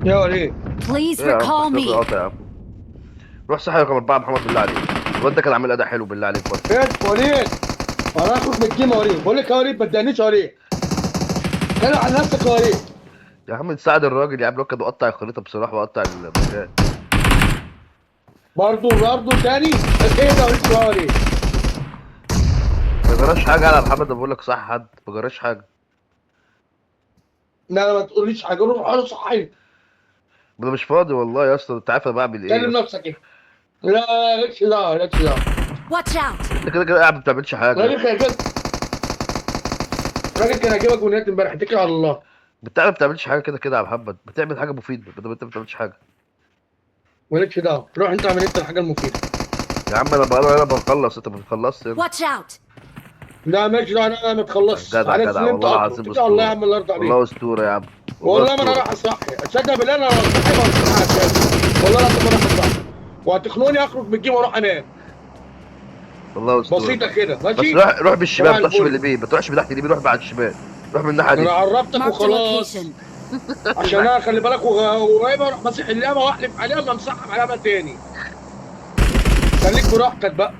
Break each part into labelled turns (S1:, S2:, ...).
S1: يا وليد.
S2: Please
S3: ايه يا عم
S2: recall
S3: بس
S2: me.
S3: قاطع يا عم. روح صحي رقم 4 محمد بالله عليك. الواد ده كان عامل اداء حلو بالله عليك برضه.
S1: ايه وليد، انا هاخد من ال game يا وليد. بقول لك يا وليد ما تضايقنيش يا وليد. كلم على نفسك يا وليد.
S3: يا عم تساعد الراجل يا عم، الواد كان قطع الخريطة بصراحة وقطع المكان.
S1: برضه برضه تاني. بس ايه ده يا وليد يا وليد؟
S3: ما جراش حاجة على محمد، بقول لك صح، حد ما جراش حاجة.
S1: لا ما تقوليش حاجة، روح انا صحيح.
S3: انا مش فاضي والله يا اسطى، انت عارف انا بعمل ايه يا
S1: كلم
S3: اسطى.
S1: نفسك انت. لا مالكش دعوه، مالكش دعوه.
S2: Watch out.
S3: انت كده كده قاعد ما بتعملش حاجة.
S1: الراجل كان هيجيبك، الراجل كان هيجيبك ونيات امبارح. اتكل على الله.
S3: بتعمل ما بتعملش حاجة كده كده يا محمد، بتعمل حاجة مفيدة بدل ما انت ما بتعملش حاجة.
S1: مالكش دعوه، روح انت اعمل انت الحاجة المفيدة.
S3: يا عم انا بقى انا بخلص، انت ما بتخلصش يلا.
S2: Watch out.
S1: لا مالكش دعوه، انا ما تخلصش.
S3: جدع
S1: انا
S3: جدع
S1: سلمت
S3: والله
S1: اطلب.
S3: العظيم،
S1: اتكل على الله يا
S3: اسطورة
S1: عم، الله يرضى عليك.
S3: والله، اسطورة يا عم والله،
S1: والله ما انا
S3: اسطورة.
S1: راح اصحي، تصدق بالله انا لو صحي ما هصحي. والله العظيم ما راح اصحي، وهتخنوني اخرج من ال game واروح انام.
S3: والله اسطورة.
S1: بسيطة كده
S3: بس
S1: ماشي.
S3: روح روح بالشمال،
S1: صباح
S3: ما تروحش
S1: الفل.
S3: باليمين، ما تروحش من تحت اليمين، روح بعد الشمال، روح من الناحية
S1: انا
S3: دي.
S1: عرفتك
S2: Marked a
S1: وخلاص.
S2: location.
S1: عشان انا خلي بالك وقريبه اروح ماسح اللعبة واحلف عليها، ما امسحها علامة تاني. خليك براحتك بقى.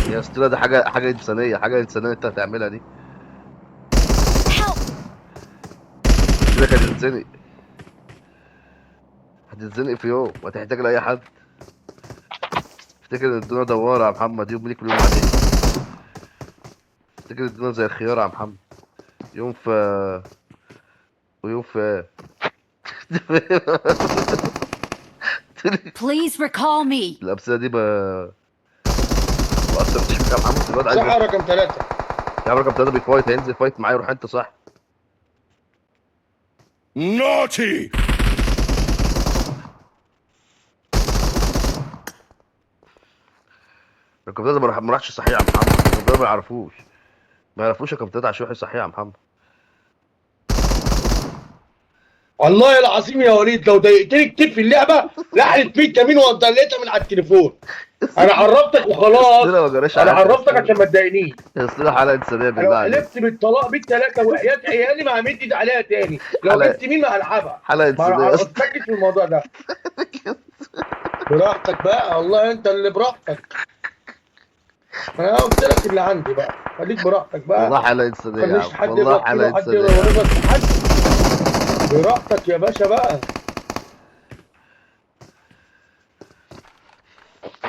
S3: يا اسطورة ده حاجة، حاجة انسانيه، حاجة انسانيه انت هتعملها دي.
S2: Help.
S3: كده كانت هتتزنق، هتتزنق في يوم وهتحتاج لاي حد. افتكر ان الدنيا دواره يا محمد، يوم ليك ويوم عليك. افتكر الدنيا زي الخيار يا محمد، يوم في ويوم في.
S2: Please recall me.
S3: الأمثلة دي ما أثرتش فيك يا محمد. الواد عايز
S1: صح رقم 3.
S3: يا عم رقم 3 بي fight، هينزل fight معايا، روح أنت صح.
S4: Naughty!
S3: رقم 3 ما راحش صحيح يا محمد. رقم 3 ما يعرفوش، ما يعرفوش رقم 3 عشان يروح صحيح يا محمد.
S1: والله العظيم يا وليد لو ضايقتني كتير في اللعبة لحقت 100 يمين وضليتها من على التليفون. انا عرفتك وخلاص.
S3: لا ما جراش
S1: انا
S3: حاجة.
S1: عرفتك عشان ما تضايقنيش.
S3: يا اسطى حالة إنسانية
S1: انا
S3: بالله عليك.
S1: حلفت بالطلاق بالثلاثة وحياه عيالي ما همد ايدي عليها تاني. لو جبت مين ما هلعبها.
S3: حالة
S1: ما
S3: إنسانية يا اسطى.
S1: عرفتكش في الموضوع ده. براحتك بقى والله، انت اللي براحتك. انا قلت لك اللي عندي بقى، خليك براحتك بقى.
S3: والله حالة إنسانية يا
S1: خليش
S3: عم،
S1: حد
S3: والله
S1: يغلط
S3: حالة
S1: فينا وحد
S3: إنسانية.
S1: يغلط في حد. براحتك يا باشا بقى،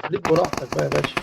S1: خليك براحتك بقى يا باشا.